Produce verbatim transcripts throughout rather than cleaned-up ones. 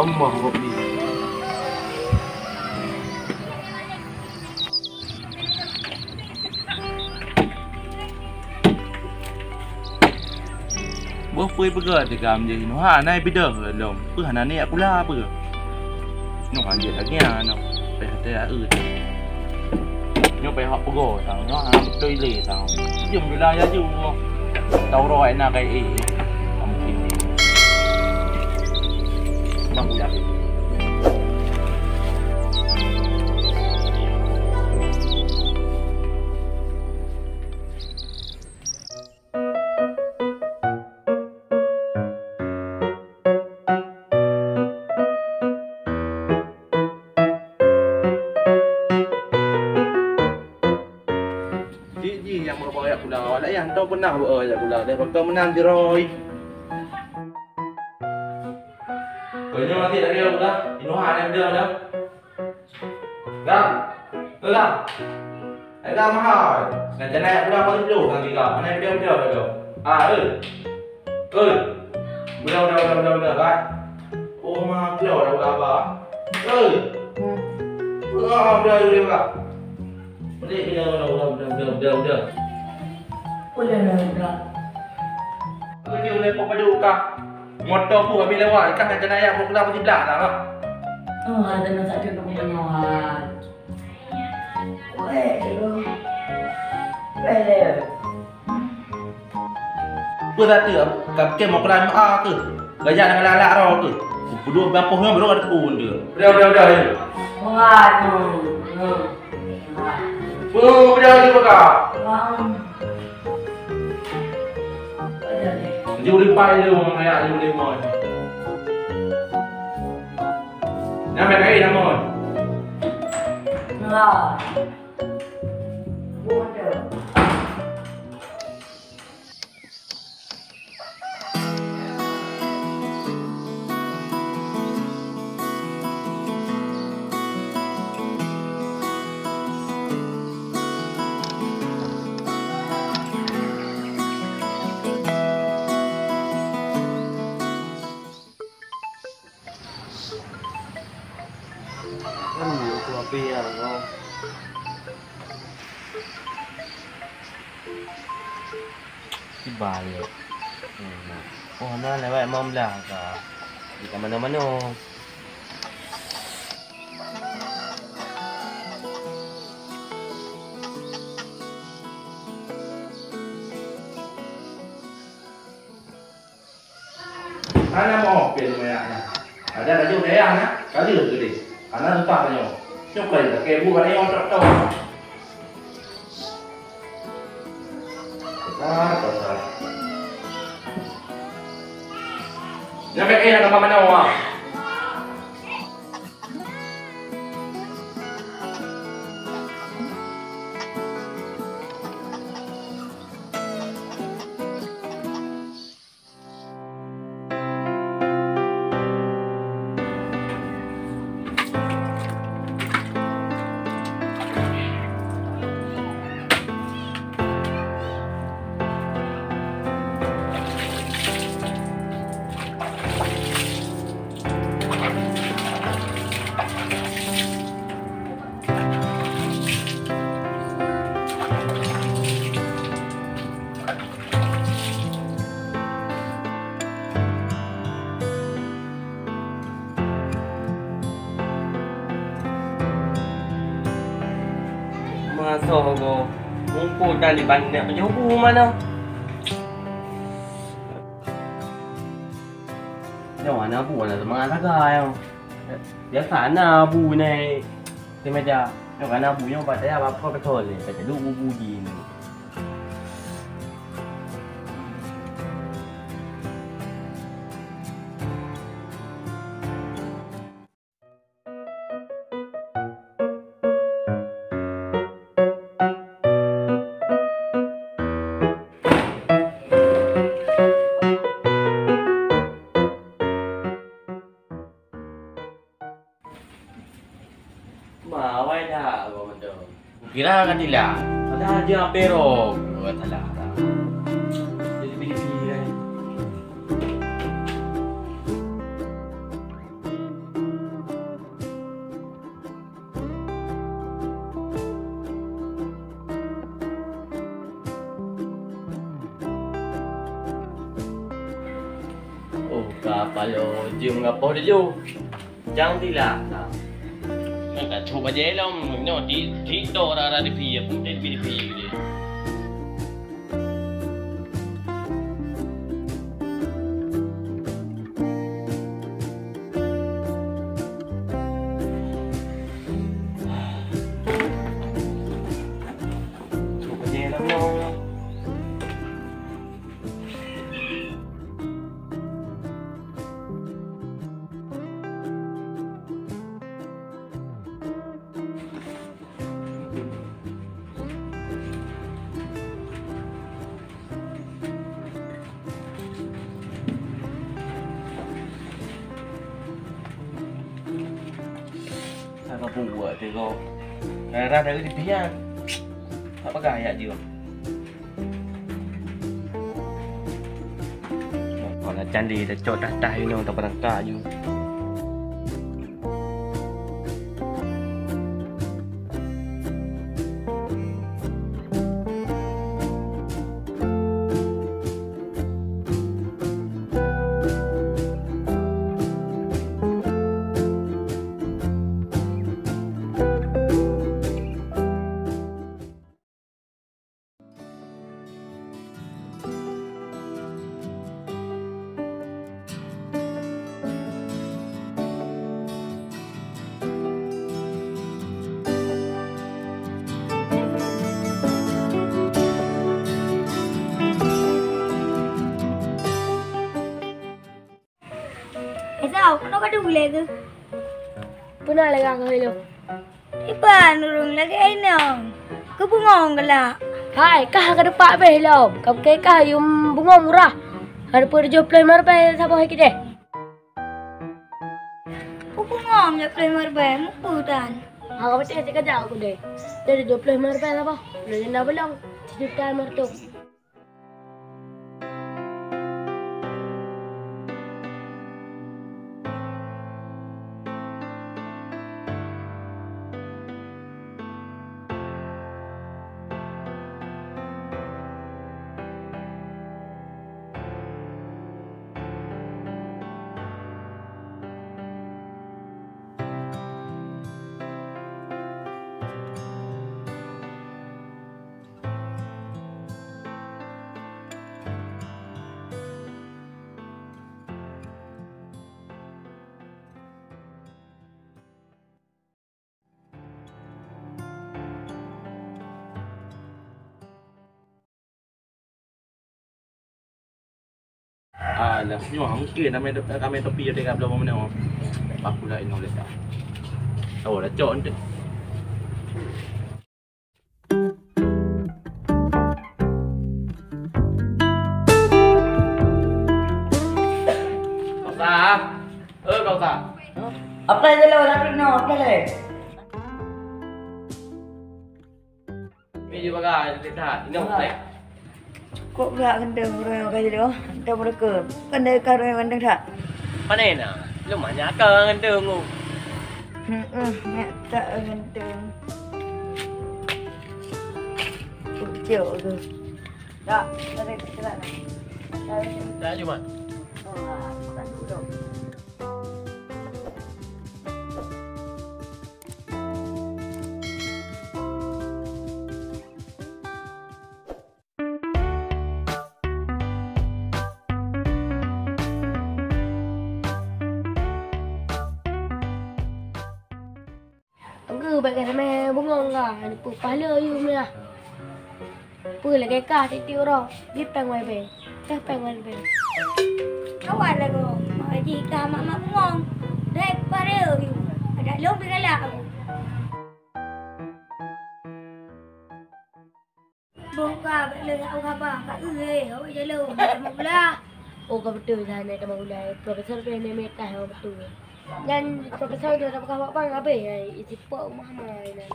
Allah Rabbi. Boh peue peugah tigam jih nyoe, hana bidang lom. Peue hana niat pula peue? Nyoe hanjeuet lagèe nyoe. Payah teuka eu. Nyoe payah hok peugo tau. Nyoe hana beutôi lé tau. Jeuem jula laju. Tau roh na kai eh. Mungkin. Bang udah. Cit jih nyang meureumpok jak kula, awak laén han tau peunah beu jak kula, deh pakon meunan jroh. Keu nyoe maté lagèe udah, inoe hana beudoh dah. Lam. Eh, Lam. Hai, Lam, hai. Nah, jangan jak pulang bak siplôh, kan, tiga. Mana beudoh-beudoh dah tu? Ah, eh. Eh. Beudoh, beudoh, beudoh, beudoh, beudoh, kan? Oh, ma, beudoh dah, beudoh, apa? Eh. Ah, beudoh, beudoh, beudoh. Beudoh, beudoh, beudoh, beudoh, beudoh, beudoh, beudoh. Beudoh, beudoh, beudoh. Beudoh, beudoh, beudoh, beudoh. Moto pun habéh lewat, ikah nak keuneuk jak bukla bak siblah dah, bah. Oh, ada nak sakét bak nyoe. Weh, weh. Peue sateue, ka pikée meukeulayan meu'a keuh? Gajah nyang galak-galak droe keuh? Peuduek bak poh nyoe baru ada pun tu. Udah, udah, udah, ya. Wah, tu. Peue, udah, udah, udah. Wah. Jeuet limpai lé ureueng kaya, jeuet limpai. Nyang bèk kaya, nyang mon. Nah. Aduh, aku api ya, Allah. Kiban lé. Hmm, nah. Oh, na lewat lima belas ka. Di ka manoe-manoe. Hana moh pih lumayan nyan. Ada laju dayah nyan, ka lheueh geude. Hana teumpat tanyoe. Nyoe kai lakée bu ka tanyoe tok-tok. Besar, besar. Nyan bèk eh, hana manoe, ah. Masa goe mumpung dan di bandar peunyobu mana? Nyoe hana bu, hana seumangat sagai nyoe. Biasa na bu nai di meja. Nyoe ka na bu nyoe bak dayah bak po keutôi lé, ka teuduek bu-bu jih nyoe. Ma, awai that, abang mantong. Kira kan tilak. Padahal dia apero. Oh, salah. Jadi pilih-pilih kan. Kalau jeuem ngapoh di jôh, cang sila. Nah, ka cok bajèe lom, nyoe di, di do rara di pih, pun di pih, di pih. Ka kabuet teuh gob. Rara dari di pian. Tak peugah ayat jeuem. Kalau candi dah cok tah-tah inoe tak berangkat ju. Esau, keunoe ka deuh ulèe keuh? Peue na lagèe keuh ilôn? Iban ureueng lagèe inong, keu bungöng galak. Hai, kah ka deupak beh lom, ka bukée kah yum bungöng murah. Ka deupeue tujoh ploh limong ribèe saboh hai keudeh. Peue bungöng jeuet ploh limong ribèe, mupeue tan? Ha, ka beutôi cit kajak aku deh. Dari tujoh ploh limong ribèe saboh, lôn janda beulong, sijuta limong reutôh. Alah, nyoe mungkin ramé, ramé topi ada kat belah mana. Aku dah ingat letak. Oh, dah cok nanti. Kausa. Eh, Kausa. Apa je lo, tapi no, apa le? Ni je bagai, dia dah. Ini apa? Kok gerak ganteng orang kaya tu? Ganteng mereka. Kan dari kah orang ganteng tak? Pandai nah. Lumayan akal orang ganteng tu. Hmm, hmm, nak tak ganteng. Ucok tu. Tak, tak ada, tak ada. Tak ada, Mat. Oh, tak ada. Anggeue bèk keuh ramé bungöng ka, peue pahala yum nyan. Peue lagèe kah tiep-tiep uroe, bri péng wai bèe, teuh péng wai bèe. Awai lagoe, mak jih ka mak-mak bungöng. Dai pahala yum, adak lôn pih galak aku. Boh ka bèk lé haba ka eu hé, awai jalô, tamong gula. Oh, ka beutôi, hana tamong gula. Profesor pih hana mita, oh, beutôi. Dan profesor dia dah peugah wak bang habéh, eh, isi pok rumah ma, eh, nah.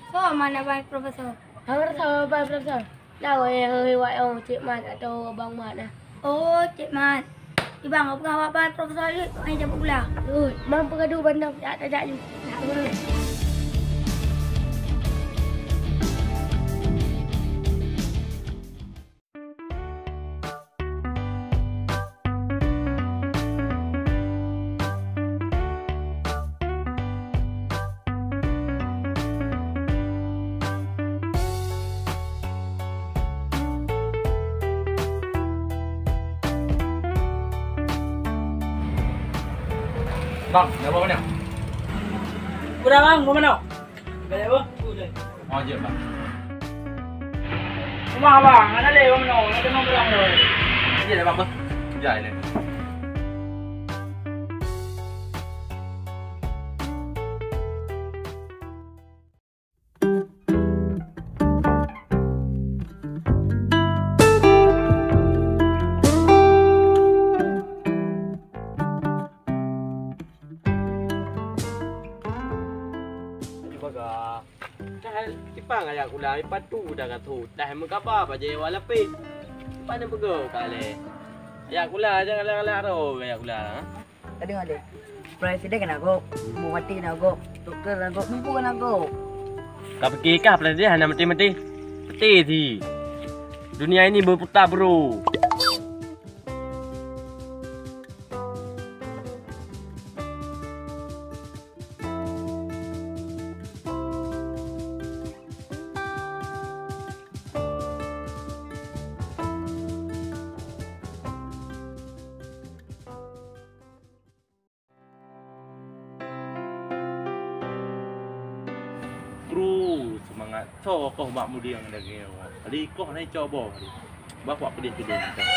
Soe ma na bang profesor? Hang rasa bang profesor? Lawa, eh, eh, wak, oh, Cik Mat atau Abang Mat, nah. Oh, Cik Mat. Ibang, peugah wak bang profesor jeuet, eh, cabut gula. Ui, mam peugah dua bandang, jak tajak ju. Bang, dah bawa mana? Udah, Bang, bawa mana? Balik, Bang. Oh, jap, Bang. Rumah, Bang, ada leh, bawa mana? Ada nomor, Bang. Jap, Bang. Jap, ni. Dah kipang ayah kula, ipatu dah ka thot. Dah meukaba bajée wa lapéh. Pane peugah ka lé. Ayah kula jangan galak-galak roh ayah kula. Ka deungoe lé. Presiden keunan gob, bupati keunan gob, dokto keunan gob, mupu keunan gob. Ka pike kah presiden hana maté-maté? Maté si. Dunia ini berputar, bro. Bro, seumangat soe koh bak mudieng dageng nyoe. Kali koh na icoe boh tadi. Bah kuat peudeh-peudeh mantong.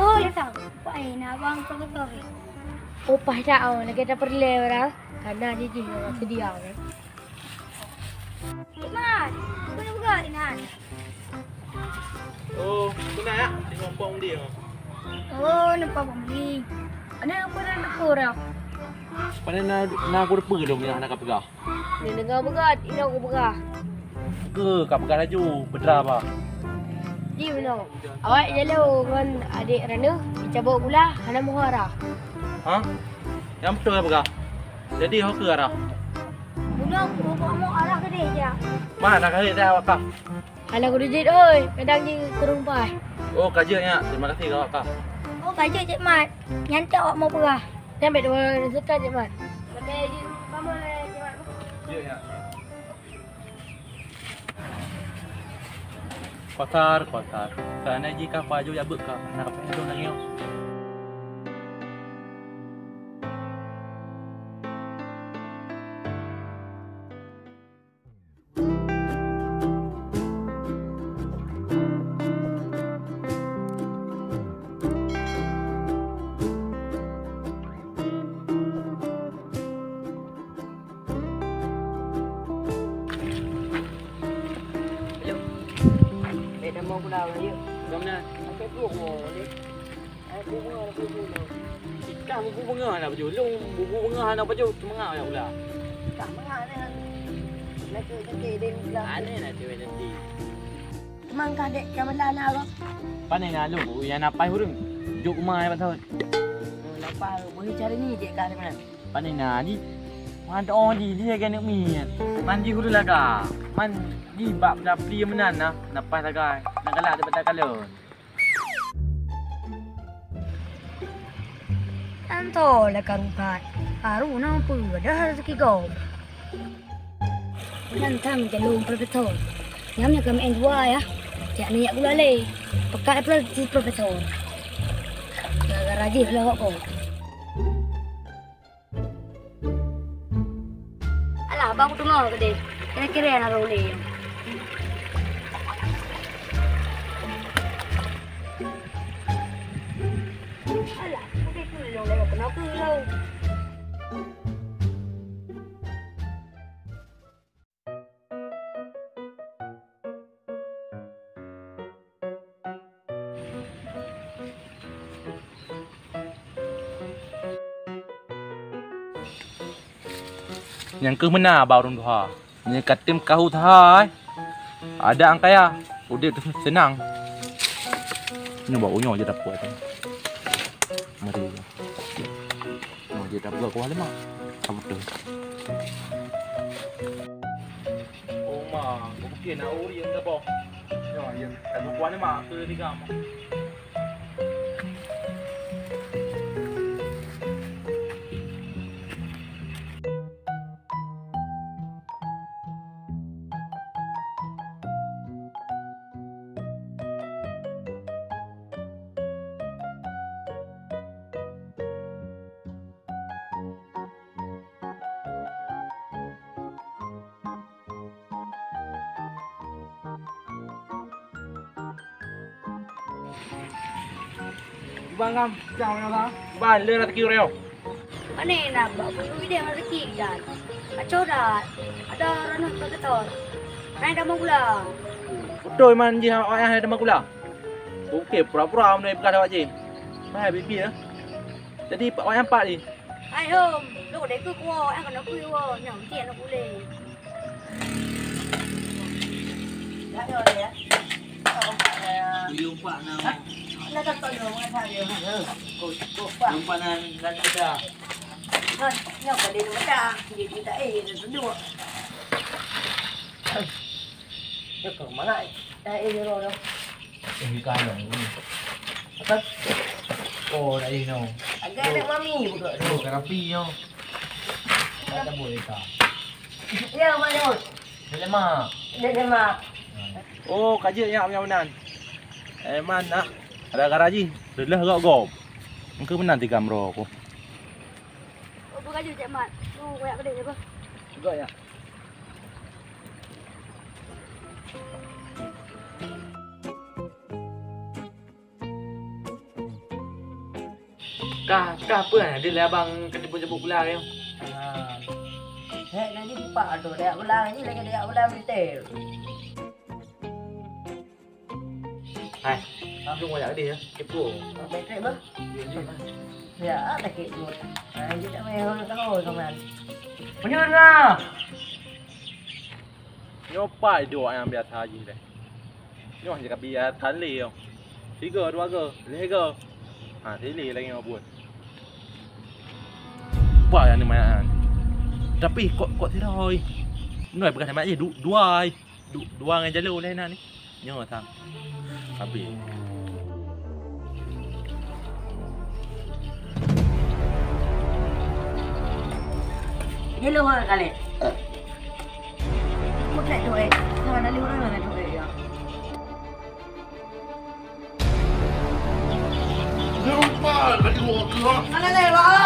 Oh, ya tahu. Wah, eh, nak bang profesor. Oh, pas dah, oh, lagi ada perlu orang. Karena dia jih orang sedia, kan? Cik Mat, apa nak buka, Inan? Oh, tu nak, ya? Tengok Pak Mudi, oh. Oh, nampak Pak Mudi. Ada apa dah nak kurang? Pada na, na aku depa dong, nak, nak peugah. Ni deungoe beugat, inong kupeugah. Keu ka peugah laju, peudra bah. Ji meunoe. Awak jalo ngon adek Raneuh jicabok gula hana meuho arah. Ha? Nyang beutôi peugah. Jadi ho keu arah? Bunoe kupeugah mo arah keudeh jak. Ma na kali dah awak kah? Hana kudeujeuet oi, kadang jih kureueng paih. Oh, ka jeuet nyak. Terima kasih keu awak kah. Oh, ka jeuet Cik Mat. Nyan cok awak mo peugah. Nyan bèk dua sekat Cik Mat. Pakai jih kamoe Cik Mat. Jeuet nyak. Kosar, kosar. Sana jih ka pajoh jak beuet ka. Na ka payah dong lagèe nyoe. Ayo. Eh, dah mau pulang, ayo. Dah mana? Sampai dua puluh ni. Bubu beungoh hana baju. Ikah bubu beungoh hana baju. Lôn bubu beungoh hana baju. Seumangat aneuk ulah. Kah mangat nyan. Laju cantik deh ulah. Aneh lah cewek cantik. Teuma kah dek ka meulah na roh? Pane na lôn, nyang na paih ureueng. Jok uma ai bak saut. Oh, na paih. Boleh cari ni dek kah di mana? Pane na di. Wan oh di dia kan miet. Man di hulu laga. Man di bak peudapli meunan na. Na paih laga. Na galak daripada kalon. Tanto lé karu that, karu na peue dah rezeki gob. Nyan tham jalong profesor. Nyam nyan keumeuen dua ya. Jak minyak gula lé. Pekat pula si profesor. Gara-gara jih lawak gob. Alah, bang, kuteungoh keudeh. Kira-kira na roh lé. Alah, kuteungoh lé, kenapa lom? Nyang keuh meunan bak ureueng tuha. Nyan ka tem kahu that hai. Ada ang kaya, udép seunang. Nyoe bak uyoe je dapur tu. Mari. Nyoe je dapur kuah lemak. Apa tu? Oh, ma, kau bikin nak uri yang dah boh. Ya, ya. Kalau kuah lemak tu dia tiga. Bang ngam, cang orang. Bang, le rezeki orang. Mana nak buat bulu bidang rezeki kan? Acau dah. Ada orang nak berketor. Naik dah mau pulang. Betul man jih awak ayah dah mau pulang. Okey, pura-pura meunai peugah awak jih. Hai bibi ya. Jadi pak wayang pak ni. Hai hom, lo dek ku kuah, yang kena kui wo, nyang mesti anak boleh. Tuyuh pak na. Nak tak tahu dia mengata dia. Kau kau pak. Nampak nan dan ada. Nah, nyok pada dia macam dia kita eh dia duduk. Dia kau mana? Dah eh dia dah. Eh, bukan dong. Apa? Oh, dah eh no. Agak ada mami buka. Oh, karapi no. Kata boleh tak? Ya, Mak Daud. Dia lemak. Dia lemak. Oh, ka jeuet nyak meunyoe meunan. Eh, man nah. Gara-gara jih, reuloh gok-gok. Engkeu meunan tiga meuro ko. Oh, buka jeuet, Cek Mat. Tu, koyak gede je, Bang. Gok ya. Kah, kah peue hana deuh lé abang keuteupeu cabut gula nyoe? Ah. Hek, na jih dipak tu, daya ulang jih lagèe daya ulang retail. Hai, langsung banyak deh ya, kepo. Baik, baik, bah. Ya, tak kepo. Ah, dia tak main orang tahu, kawan. Bener lah. Nyoe pai dua nyang biasa jih deh. Nyoe hana kabi ya tan lé nyoe. Tiga, dua ga, lhèe ga. Ha, silé lagèe nyoe buet. Bah, nyang ni mayaan. Tapi kok, kok sidroe. Nyoe bukan mayat je, du-, dua ai. Du-, dua ngon jalo lé na ni. Nyoe sang. Habis. Jalo ha kali. Kau tak tu eh. Kau nak liur mana tu eh ya? Lupa lagi waktu. Mana lewat?